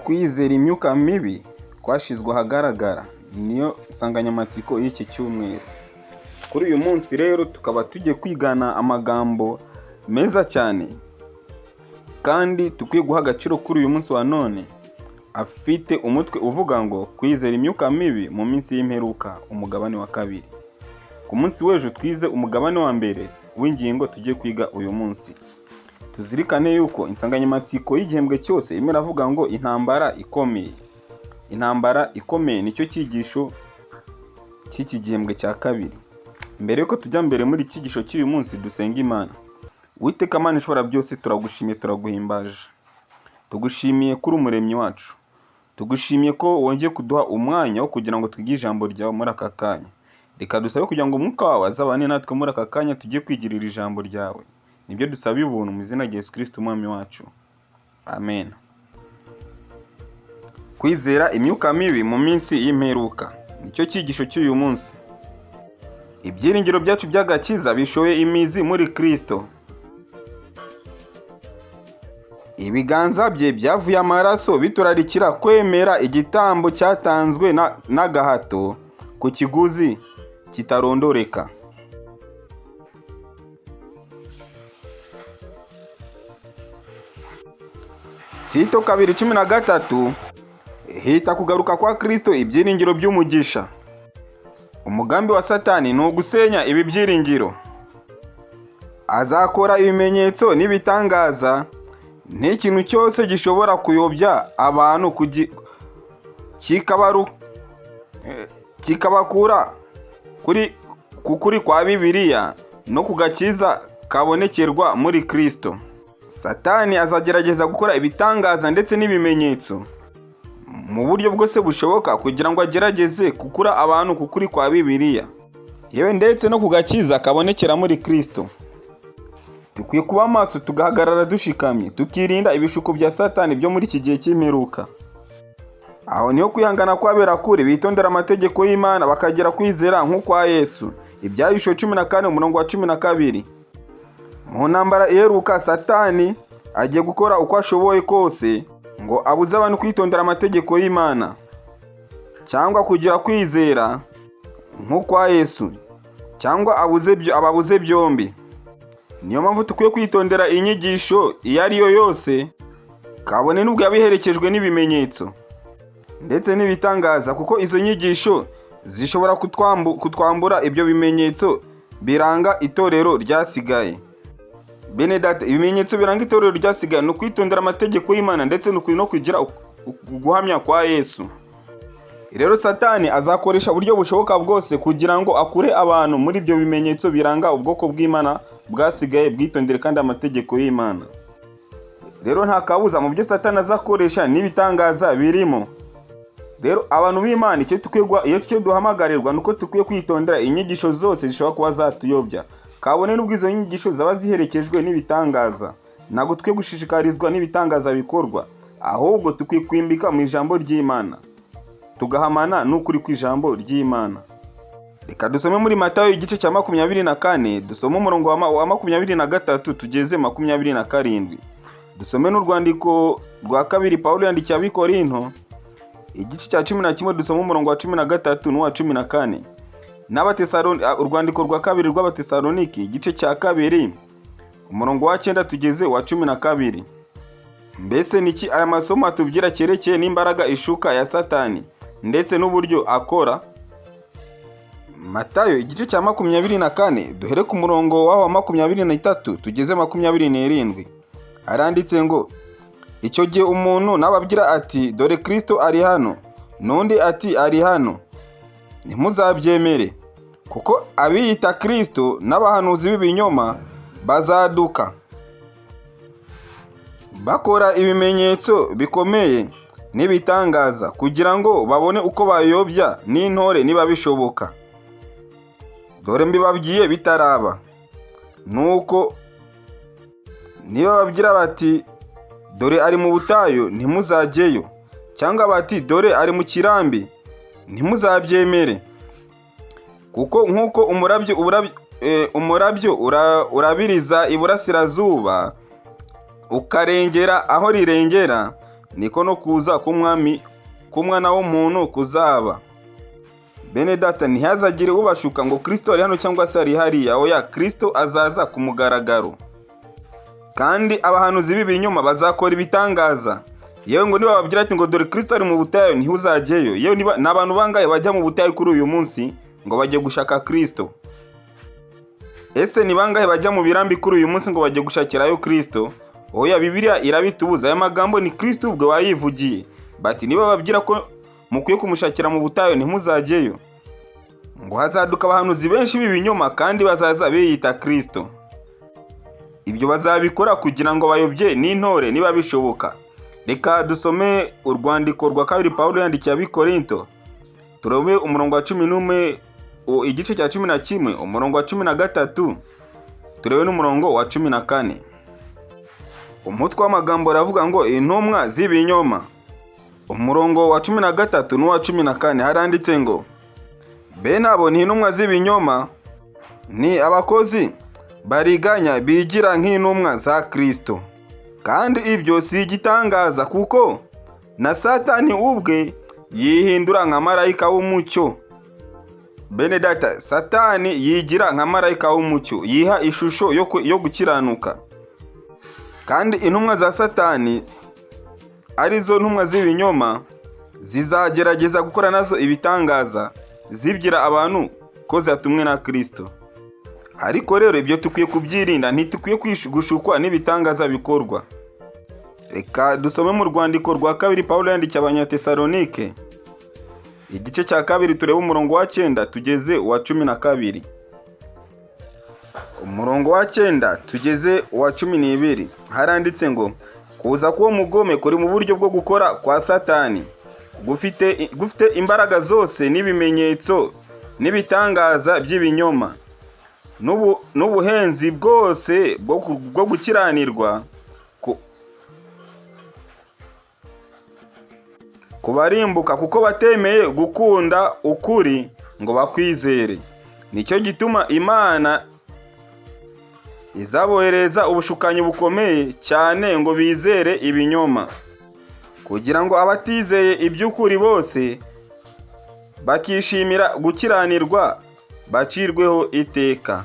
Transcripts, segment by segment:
Kwizera imyuka mibi kwashyizwe ahagaragara niyo nsanganyamatsiko y'iki cyumweru. Kuri uyu munsi rero tukaba tugiye kwigana amagambo meza cyane kandi dukwiye guha agaciro kuri uyu munsi wa none, afite umutwe uvuga ngo kwizera imyuka mibi mu minsi y'imperuka, umugabane wa kabiri. Ku munsi w'ejo twize umugabane wa mbere w'ingingo tugiye kwiga uyu munsi. Tuzirikane yuko insanganyamatsiko y'igihembwe cyose irimo iravuga ngo intambara ikomeye. Intambara ikomeye nicyo cyigisho cy'iki gihembwe cya kabiri. Mbere yuko tujya mbere muri iki cyigisho cy'uyu munsi, dusenga Imana. Uwiteka Mana ishobora byose, turagushimiye, turaguhimbaje. Tugushimiye kuri umuremyi wacu. Tugushimiye ko wongeye kuduha umwanya wo kugira ngo twige ijambo ryawe muri aka kanya. Reka dusabe kugira ngo umwuka wawe azabane natwe muri aka kanya tujye kwigirira ijambo ryawe. Nibyo dusaba ubuntu mu izina rya Yesu Kristo umwami wacu. Amen. Kwizera imyuka mibi mu minsi y'imperuka nicyo cyigisho cy'uyu munsi. Ibyiringiro byacu by'agakiza bishoye imizi muri Kristo. Ibiganza bye byavuye amaraso biturarikira kwemera igitambo cyatanzwe n'agahato ku kiguzi kitarondoreka. Tito 2:13 hita kugaruka kwa Kristo ibyiringiro by'umugisha. Umugambi wa Satani ni ugusenya ibi byiringiro. Azakora ibimenyetso n'ibitangaza n'ikintu cyose gishobora kuyobya abantu kikabakura ku kuri kwa Bibiliya no ku gakiza kabonekerwa muri Kristo. Satani azagerageza gukora ibitangaza ndetse n'ibimenyetso mu buryo bwose bushoboka kugira ngo agerageze gukura abantu ku kuri kwa Bibiliya, yewe ndetse no ku gakiza kabonekera muri Kristo. Dukwiye kuba maso, tugahagarara dushikamye, tukirinda ibishuko bya Satani byo muri iki gihe cy'imperuka. Aho niho kwihangana kwabera kure, bitondera amategeko y'Imana bakagira kwizera nk'ukwa Yesu. Ibyahishuwe 14 umurongo wa 12. Mu ntambara iheruka Satani agiye gukora uko ashoboye kose ngo abuze abantu kwitondera amategeko y'Imana cyangwa kugira kwizera nk'ukwa Yesu, cyangwa ababuze byombi. Niyo mpamvu dukwiye kwitondera inyigisho iyo ari yo yose, kabone n'ubwo yaba iherekejwe n'ibimenyetso ndetse n'ibitangaza, kuko izo nyigisho zishobora kutwambura ibyo bimenyetso biranga itorero ryasigaye. Bene data, ibimenyetso biranga itorero ryasigaye ni ukwitondera amategeko y'Imana ndetse no kugira guhamya kwa Yesu. Rero Satani azakoresha uburyo bushoboka bwose kugira ngo akure abantu muri ibyo bimenyetso biranga ubwoko bw'Imana bwasigaye bwitondere kandi amategeko y'Imana. Rero nta kabuza mu byo Satani azakoresha n'ibitangaza birimo. Rero abantu b'Imana icyo duhamagarirwa ni uko dukwiye kwitondera inyigisho zose zishobora kuba zatuyobya, kabone n'ubwo izo nyigisho zaba ziherekejwe n'ibitangaza. Ntabwo dukwiye gushishikarizwa n'ibitangaza bikorwa, ahubwo dukwiye kwimbika mu ijambo ry'Imana, tugahamana n'ukuri kw'ijambo ry'Imana. Reka dusome muri Matayo igice cya 24, dusome umurongo wa 23 tugeze 27. Dusome n'urwandiko rwa kabiri Pawulo yandikiye Abikorinto igice cya 11, dusome umurongo wa 13 n'uwa 14. Urwandiko rwa kabiri rw'Abatesaloniki igice cya 2 umurongo wa 9 tugeze wa 12. Mbese niki aya masomo atubwira cyerekeye n'imbaraga ishuka ya Satani ndetse n'uburyo akora? Matayo igice cya 24, duhere ku murongo waho wa 23 tugeze 27. Haranditse ngo icyo gihe umuntu nababwira ati dore Kristo ari hano, n'undi ati ari hano, ntimuzabyemere, kuko abiyita Kristo n'abahanuzi b'ibinyoma bazaduka bakora ibimenyetso bikomeye n'ibitangaza kugira ngo babone uko bayobya n'intore niba bishoboka. Dore mbibabwiye bitaraba. Nuko niba babwira bati dore ari mu butayu, ntimuzajyeyo, cyangwa bati dore ari mu kirambi, ntimuzabyemere. Kuko nk'uko umurabyo urabiriza iburasirazuba ukarengera aho rirengera, Niko no kuza k'umwami k'umwana w'umuntu kuzaba. Bene data, ntihazagire ubashuka ngo Kristo ari hano cyangwa se ari hariya. Oya, Kristo azaza ku mugaragaro. Kandi abahanuzi b'ibinyoma bazakora ibitangaza. Yewe, ngo niba bababwira ati ngo dore Kristo ari mu butayu, ntuzajyeyo. Yewe, niba ni abantu bangahe bajya mu butayu kuri uyu munsi ngo bajye gushaka Kristo? Ese ni bangahe bajya mu birambi kuri uyu munsi ngo bajye gushakirayo Kristo? Oya, Bibiliya irabitubuza. Aya magambo ni Kristo ubwe wayivugiye. Bati niba bababwira ko mukwiye kumushakira mu butayu, ntimuzajyeyo. Ngo hazaduka abahanuzi benshi b'ibinyoma kandi bazaza biyita Kristo. Ibyo bazabikora kugira ngo bayobye n'intore niba bishoboka. Reka dusome urwandiko rwa kabiri Pawulo yandikiye Abikorinto, turebe umurongo wa 11, igice cya 11, umurongo wa 13, turebe n'umurongo wa 14. Umutwe w'amagambo uravuga ngo intumwa z'ibinyoma. Umurongo wa 13 n'uwa 14 haranditse ngo: Bene abo ni intumwa z'ibinyoma, ni abakozi bariganya bigira nk'intumwa za Kristo. Kandi ibyo si igitangaza, kuko na Satani ubwe yihindura nka marayika w'umucyo. Bene data, Satani yigira nka marayika w'umucyo, yiha ishusho yo gukiranuka. Kandi intumwa za Satani, arizo ntumwa z'ibinyoma, zizagerageza gukora nazo ibitangaza zibwira abantu ko zatumwe na Kristo. Ariko rero ibyo dukwiye kubyirinda, ntitukwiye gushukwa n'ibitangaza bikorwa. Reka dusome mu rwandiko rwa kabiri Pawulo yandikiye Abanyatesalonike, igice cya kabiri, turebe umurongo wa 9 tugeze uwa 12. Umurongo wa 9 tugeze uwa 12 haranditse ngo: Kuza k'uwo mugome kuri mu buryo bwo gukora kwa Satani gufite imbaraga zose n'ibimenyetso n'ibitangaza by'ibinyoma n'ubuhenzi bwose bwo gukiranirwa kubarimbuka, kuko batemeye gukunda ukuri ngo bakwizere. Nicyo gituma Imana izabohereza ubushukanyi bukomeye cyane ngo bizere ibinyoma, kugira ngo abatizeye iby'ukuri bose bakishimira gukiranirwa bacirweho iteka.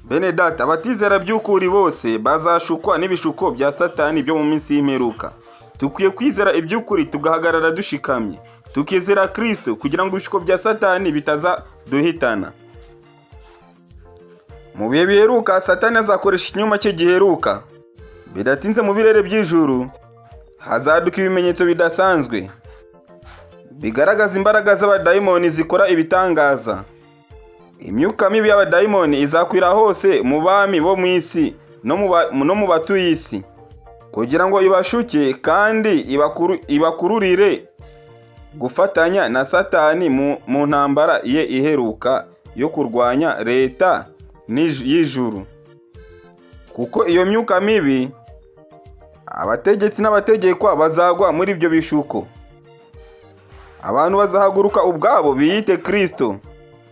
Bene data, abatizera by'ukuri bose bazashukwa n'ibishuko bya Satani byo mu minsi y'imperuka. Dukwiye kwizera iby'ukuri, tugahagarara dushikamye, tukizera Kristo, kugira ngo ibishuko bya Satani bitazaduhitana. Mu bihe biheruka, Satani azakoresha ikinyoma cye giheruka. Bidatinze, mu birere by'ijuru hazaduka ibimenyetso bidasanzwe bigaragaza imbaraga z'abadayimoni zikora ibitangaza. Imyuka mibi y'abadayimoni izakwira hose mu bami bo mu isi no mu batuye isi, kugira ngo ibashuke kandi ibakururire gufatanya na Satani mu ntambara ye iheruka yo kurwanya leta y'ijuru. Kuko iyo myuka mibi, abategetsi n'abategekwa bazagwa muri ibyo bishuko. Abantu bazahaguruka ubwabo biyite Kristo,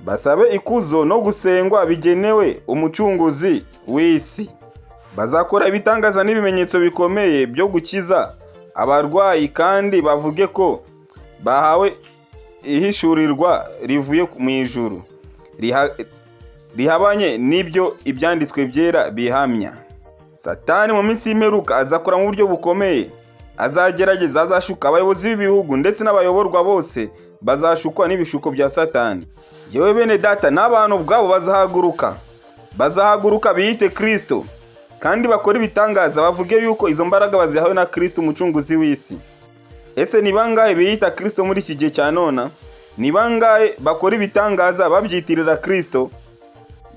basabe ikuzo no gusengwa bigenewe umucunguzi w'isi. Bazakora ibitangaza n'ibimenyetso bikomeye byo gukiza abarwayi, kandi bavuge ko bahawe ihishurirwa rivuye mu ijuru rihabanye n'ibyo ibyanditswe byera bihamya. Satani mu minsi y'imperuka azakora mu buryo bukomeye, azagerageza, azashuka abayobozi b'ibihugu, ndetse n'abayoborwa bose bazashukwa n'ibishuko bya Satani. Yewe bene data, n'abantu ubwabo bazahaguruka biyite Kristo kandi bakore ibitangaza, bavuge yuko izo mbaraga bazihawe na Kristo umucunguzi w'isi. Ese ni bangahe biyita Kristo muri iki gihe cya nona? Ni bangahe bakora ibitangaza babyitirira Kristo?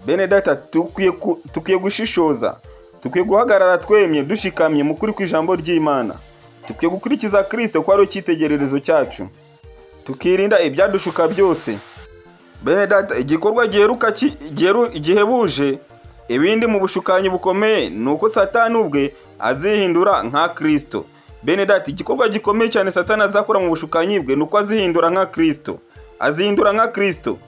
Bene data, dukwiye gushishoza, dukwiye guhagarara twemye, dushikamye mu kuri kw'ijambo ry'Imana. Dukwiye gukurikiza Kristo ko ari icyitegererezo cyacu, tukirinda ibyadushuka byose. Bene data, igikorwa giheruka gihebuje ibindi mu bushukanyi bukomeye ni uko Satani ubwe azihindura nka Kristo. Bene data, igikorwa gikomeye cyane Satani azakora mu bushukanyi bwe ni uko azihindura nka Kristo, azihindura nka Kristo.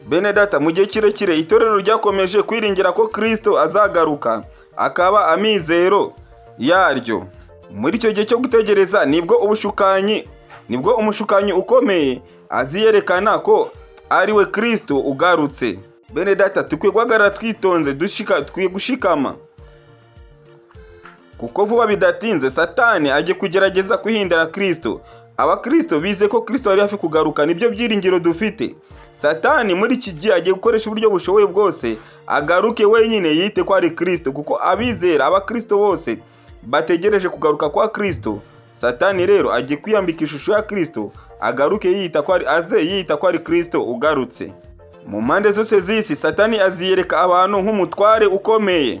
Bene data, mu gihe kirekire itorero ryakomeje kwiringira ko Kristo azagaruka akaba amizero yaryo. Muri icyo gihe cyo gutegereza nibwo umushukanyi ukomeye aziyerekana ko ari we Kristo ugarutse. Bene data, dukwiye guhagarara twitonze, dukwiye gushikama, kuko vuba bidatinze Satani agiye kugerageza kwihindura Kristo. Abakristo bize ko Kristo ari hafi kugaruka, nibyo byiringiro dufite. Satani muri iki gihe agiye gukoresha uburyo bushoboye bwose agaruke wenyine yite ko ari Kristo, kuko abizera, abakristo bose bategereje kugaruka kwa Kristo. Satani rero agiye kwiyambika ishusho ya Kristo, agaruke yiyita ko ari, aze yiyita ko ari Kristo ugarutse. Mu mpande zose z'isi Satani aziyereka abantu nk'umutware ukomeye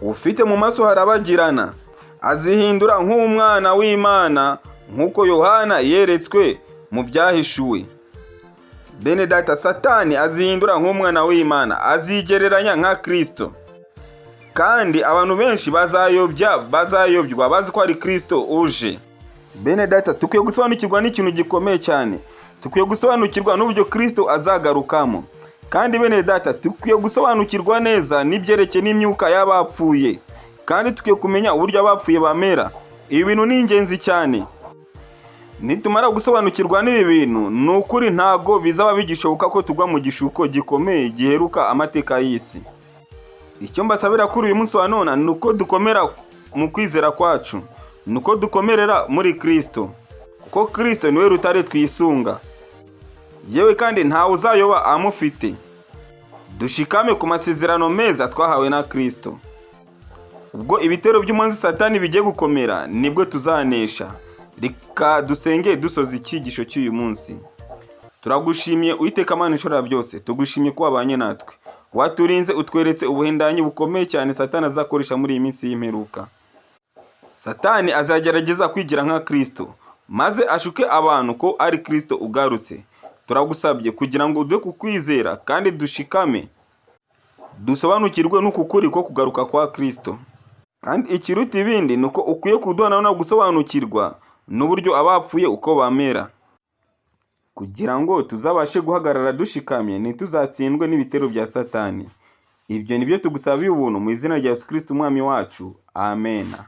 ufite mu maso harabagirana, azihindura nk'umwana w'Imana nk'uko Yohana yeretswe mu byahishuwe. Bene data, Satani azihindura nk'umwana w'Imana, azigereranya nka Kristo, kandi abantu benshi bazayobywa bazi ko ari Kristo uje. Bene data, dukwiye gusobanukirwa n'ikintu gikomeye cyane. Dukwiye gusobanukirwa n'uburyo Kristo azagarukamo. Kandi bene data, dukwiye gusobanukirwa neza n'ibyerekeye n'imyuka y'abapfuye, kandi dukwiye kumenya uburyo abapfuye bamera. Ibi bintu ni ingenzi cyane. Nitumara gusobanukirwa n'ibi bintu, ni ukuri ntago bizaba bigishoboka ko tugwa mu gishuko gikomeye giheruka amateka y'isi. Icyo mbasabira kuri uyu munsi wa none ni uko dukomera mu kwizera kwacu, ni uko dukomerera muri Kristo, kuko Kristo niwe rutare twisunga. Yewe kandi ntawe uzayoba amufite. Dushikame ku masezerano meza twahawe na Kristo. Ubwo ibitero by'umwanzi Satani bigiye gukomera, nibwo tuzanesha. Reka dusenge dusoza icyigisho cy'uyu munsi. Turagushimiye Uwiteka Mana ishobora byose, tugushimiye ko wabanye natwe, waturinze, utweretse ubuhendanyi bukomeye cyane Satani azakoresha muri iyi minsi y'imperuka. Satani azagerageza kwigira nka Kristo, maze ashuke abantu ko ari Kristo ugarutse. Turagusabye kugira ngo uduhe kukwizera kandi dushikame, dusobanukirwe n'uku kuri ko kugaruka kwa Kristo. Kandi ikiruta ibindi ni uko ukwiye kuduha nanone gusobanukirwa n'uburyo abapfuye uko bamera, kugira ngo tuzabashe guhagarara dushikamye, ntituzatsindwe n'ibitero bya Satani. Ibyo nibyo tugusabiye ubuntu mu izina rya Yesu Kristo Umwami wacu. Amena.